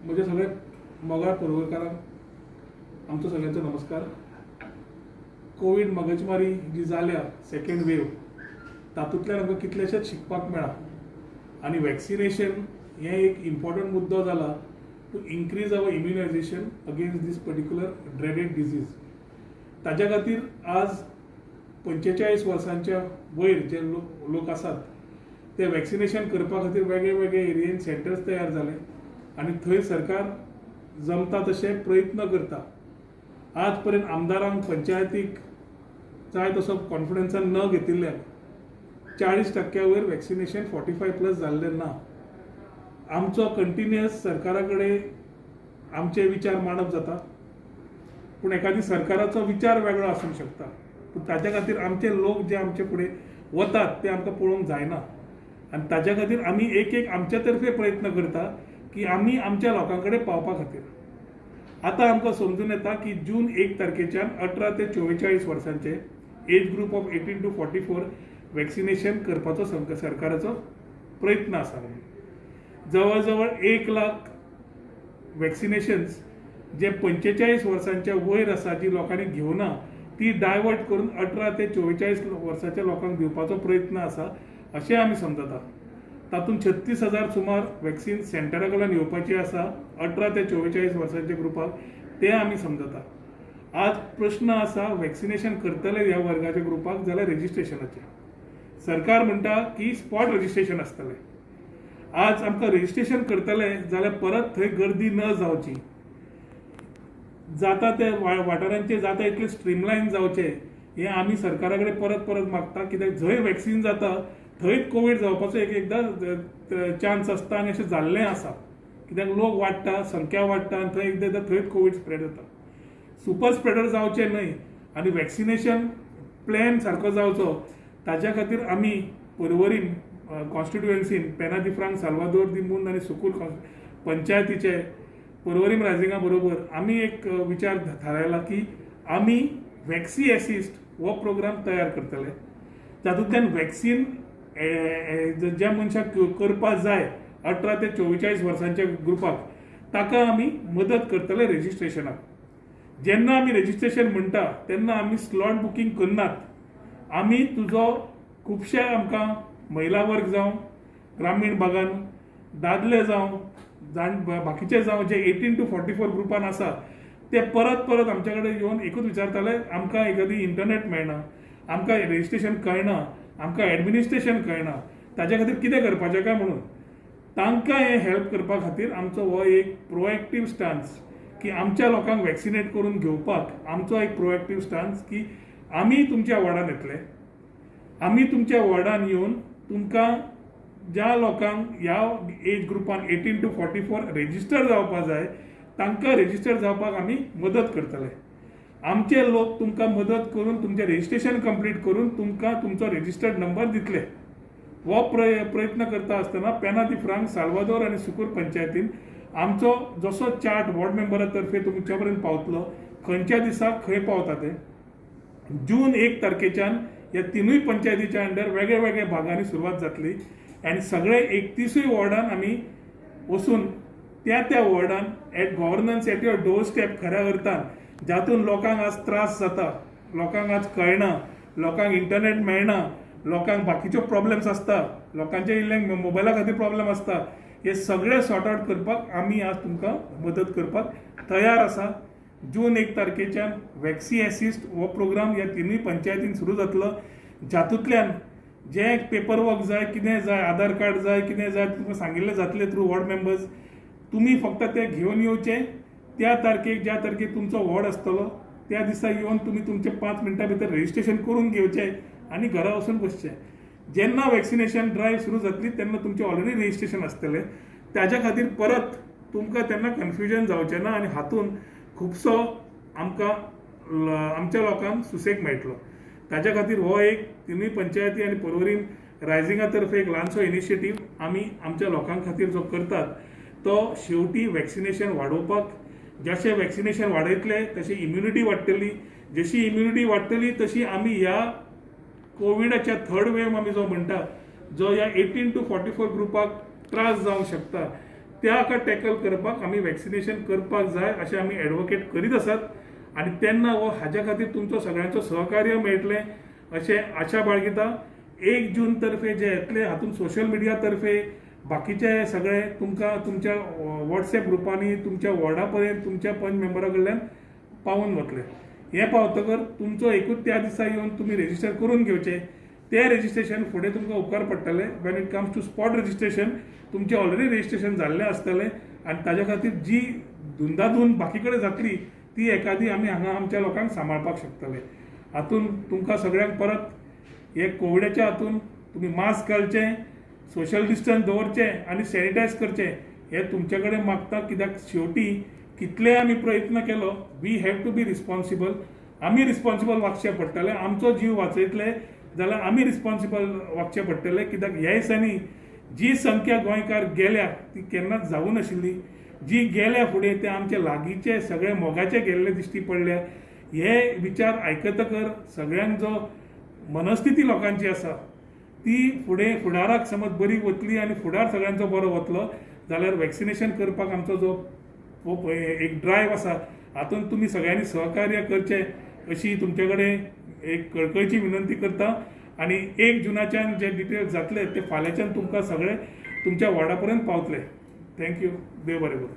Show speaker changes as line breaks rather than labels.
म्हज्या सगळ्या मोगाळ पर्वरकारांक आमचो सगळ्यांचो नमस्कार. कोवीड मगजमारी जी जाल्या, सेकंड वेव, तातूंतल्यान आमकां कितलेशेच शिकपाक मेळ्ळां आनी वॅक्सिनेशन हें एक इम्पॉर्टंट मुद्दो जाला to increase our immunization against this particular dreaded disease. ताज्या खातीर आज 45 वर्सांच्या वयर जे लोक आसात ते वॅक्सिनेशन करपा खातीर वेगळे वेगळे एरियेन सेंटर्स तयार जाले आनी थंय सरकार जमता तशे प्रयत्न करता. आज पर्यंत आमदारांक, पंचायतीक जाय तसो कॉन्फिडन्सान न घेतिल्ल्यान 40% वयर वॅक्सिनेशन 45+ जाल्लें ना. आमचो कंटिन्युअस सरकारा कडेन आमचे विचार मांडप जाता, पूण एखादी सरकाराचो विचार वेगळो आसूंक शकता, पूण ताच्या खातीर आमचे लोक जे आमचे फुडें वतात ते आमकां पळोवंक जायना आनी ताच्या खातीर आमी एक एक आमच्या तर्फे प्रयत्न करता की आमी आमच्या लोकां कडेन पावपा खातीर. आतां आमकां समजून येता की जून 1 तारखेच्यान 18 ते 44 वर्सांचे age group of 18 to 44 vaccination करपाचो सरकाराचो प्रयत्न आसा. म्हणून जवळ जवळ 1 लाख वॅक्सिनेशन्स जे 45 वर्सांच्या वयर आसा, जी लोकांनी घेवना, ती डायवर्ट करून 18 ते 44 वर्साच्या लोकांक दिवपाचो प्रयत्न आसा अशें आमी समजता. तातूंत 36,000 सुमार वॅक्सिन सेंटरा कडल्यान येवपाची आसा 18 ते 44 वर्सांच्या ग्रुपाक, ते आमी समजता. आज प्रश्न आसा, वॅक्सिनेशन करतले ह्या वर्गाच्या ग्रुपाक जाल्यार रजिस्ट्रेशनाचें. सरकार म्हणटा की स्पॉट रजिस्ट्रेशन आसतलें. आज आमकां रजिस्ट्रेशन करतले जाल्यार परत थंय गर्दी न जावची, जाता ते वाठारांचे जाता इतले स्ट्रीमलायन जावचे हें आमी सरकारा कडेन परत परत मागता. कित्याक जंय वॅक्सिन जाता थंयच कोवीड जावपाचो एक एकदां चान्स आसता आनी अशें जाल्लें आसा. कित्याक लोक वाडटा, संख्या वाडटा आनी थंय एकदां थंयच कोवीड स्प्रेड जाता. सुपर स्प्रेडर जावचे न्हय आनी वॅक्सिनेशन प्लॅन सारको जावचो ताच्या खातीर आमी पर्वरीन कॉन्स्टिट्युएन्सीन पेना दी फ्रांक, साल्वादोर दी मुंद आनी सुकूर पंचायतीचे पर्वरीम रायझिंगा बरोबर आमी एक विचार थारायला की आमी वॅक्सी एसिस्ट हो प्रोग्राम तयार करतले, तातूंतल्यान वॅक्सीन ज्या मनशाक करपा जाय 18 ते 44 वर्सांच्या ग्रुपाक ताका आमी मदत करतले रजिस्ट्रेशनाक. जेन्ना आमी रजिस्ट्रेशन म्हणटा तेन्ना आमी स्लॉट बुकींग करनात. आमी तुजो खुबशे आमकां महिला वर्ग जावं, ग्रामीण भागान दादले जावं, जाण बाकीचे जावं, जे 18 टू 44 ग्रुपान आसा ते परत परत आमच्या कडेन येवन एकूच विचारताले, आमकां एखादी इंटरनेट मेळना, आमकां रजिस्ट्रेशन कळना, आमकां एडमिनिस्ट्रेशन कळना, ताच्या खातीर कितें करपाचें काय म्हणून. तांकां हें हेल्प करपा खातीर आमचो हो एक प्रोएक्टीव स्टान्स की आमच्या लोकांक वॅक्सिनेट करून घेवपाक आमचो एक प्रोएक्टीव स्टान्स की आमी तुमच्या वॉर्डान येतले, आमी तुमच्या वॉर्डान येवन तुमकां ज्या लोकांक ह्या एज ग्रुपान 18 टू 44 रेजिस्टर जावपा जाय तांकां रेजिस्टर जावपाक आमी मदत करतले. आमचे लोक तुमकां मदत करून तुमचें रजिस्ट्रेशन कंप्लीट करून तुमकां तुमचो रेजिस्टर्ड नंबर दितले. हो प्रयत्न करता आसतना पेना दी फ्रांक, साल्वादोर आनी सुकूर पंचायतीन आमचो जसो चार्ट वॉर्ड मेंबरा तर्फे तुमच्या पर्यंत पावतलो, खंयच्या दिसा खंय पावता ते जून 1 तारखेच्यान ह्या तिनूय पंचायतीच्या अंडर वेगळे वेगळे भागांनी सुरवात जातली आनी सगळे 31 वॉर्डान आमी वचून त्या त्या वॉर्डान at governance at your door step, खऱ्या अर्थान जातून लोकांक आज त्रास जाता, लोकांक आज कळना, लोकांक इंटरनेट मेळना, लोकांक बाकीच्यो प्रॉब्लम्स आसता, लोकांचे इल्ले मोबायला खातीर प्रॉब्लम आसता, हे सगळे सॉर्ट आउट करपाक आमी आज तुमकां मदत करपाक तयार आसा. जून 1 तारखेच्यान वॅक्सी एसिस्ट हो प्रोग्राम ह्या तिनूय पंचायतीन सुरू जातलो, जातूंतल्यान जे पेपर वर्क जाय, कितें जाय, आधार कार्ड जाय, कितें जाय, तुमकां सांगिल्लें जातलें थ्रू वॉर्ड मेंबर्स. तुमी फक्त ते घेवन येवचे त्या तारखेक, ज्या तारखेक तुमचो वॉर्ड आसतलो त्या दिसा येवन तुमी तुमचे 5 मिनटां भितर रजिस्ट्रेशन करून घेवचें आनी घरा वचून बसचें. जेन्ना वॅक्सिनेशन ड्रायव्ह सुरू जातली तेन्ना तुमचें ऑलरेडी रजिस्ट्रेशन आसतलें, ताच्या खातीर परत तुमकां तेन्ना कन्फ्युजन जावचें ना आनी हातूंत खुबसो आमकां आमच्या लोकांक सुसेग मेळटलो. ताच्या खातीर हो एक तिनूय पंचायती आनी पर्वरीम रायझिंगा तर्फे एक ल्हानसो इनिशिएटीव आमी आमच्या लोकां खातीर जो करतात तो शेवटी वॅक्सिनेशन वाडोवपाक, जशें वॅक्सिनेशन वाडयतले तशी इम्युनिटी वाडटली, जशी इम्युनिटी वाडटली तशी आमी ह्या कोविडाच्या थर्ड वेव आमी जो म्हणटा, जो ह्या 18 टू 44 ग्रुपाक त्रास जावंक शकता, त्या टॅकल करपाक आमी वॅक्सिनेशन करपाक जाय अशें आमी एडवोकेट करीत आसात. आनी तेन्ना हो हाज्या खातीर तुमचो सगळ्यांचो सहकार्य मेळटलें अशें आशा बाळगिता. 1 जून तर्फे जे येतले हातूंत सोशल मिडिया तर्फे बाकीचे सगळे तुमकां तुमच्या वॉट्सएप ग्रुपांनी, तुमच्या वॉर्डा पर्यंत, तुमच्या पंच मेंबरा कडल्यान पावून वतले. हें पावतकर तुमचो एकूच त्या दिसा येवन तुमी रेजिस्टर करून घेवचें. तें रेजिस्ट्रेशन फुडें तुमकां उपकार पडटलें. When it comes to spot registration तुमचें ऑलरेडी रेजिस्ट्रेशन जाल्लें आसतलें आनी ताज्या खातीर जी धुंदाधून बाकी कडेन जातली ती एकादी आमी हांगा आमच्या लोकांक सांबाळपाक शकतले. हातूंत तुमकां सगळ्यांक परत हे कोविडाच्या हातून तुमी मास्क घालचें, सोशल डिस्टन्स दवरचें आनी सॅनिटायज करचें हें तुमचे कडेन मागता. कित्याक शेवटी कितलेय आमी प्रयत्न केलो, we have to be responsible. आमी रिस्पॉन्सिबल वागचें पडटलें. आमचो जीव वाचयतले जाल्यार आमी रिस्पॉन्सिबल वागचें पडटलें. कित्याक ह्या दिसांनी जी संख्या गोंयकार गेल्या ती केन्नाच जावूं नाशिल्ली. जी गेल्या फुडें ते आमचे लागींचे सगळे मोगाचे गेल्ले दिश्टी पडल्या. हे विचार आयकतकर सगळ्यांक जो मनस्थिती लोकांची आसा ती फुडें फुडाराक समज बरी वतली आनी फुडार सगळ्यांचो बरो वतलो जाल्यार वॅक्सिनेशन करपाक आमचो जो एक ड्रायव आसा हातूंत तुमी सगळ्यांनी सहकार्य करचें अशी तुमचे कडेन एक कळकळची विनंती करता. आनी 1 जुनाच्यान जे डिटेल्स जातले ते फाल्यांच्यान तुमकां सगळे तुमच्या वॉर्डा पर्यंत पावतले. Thank you. देव बरें करूं.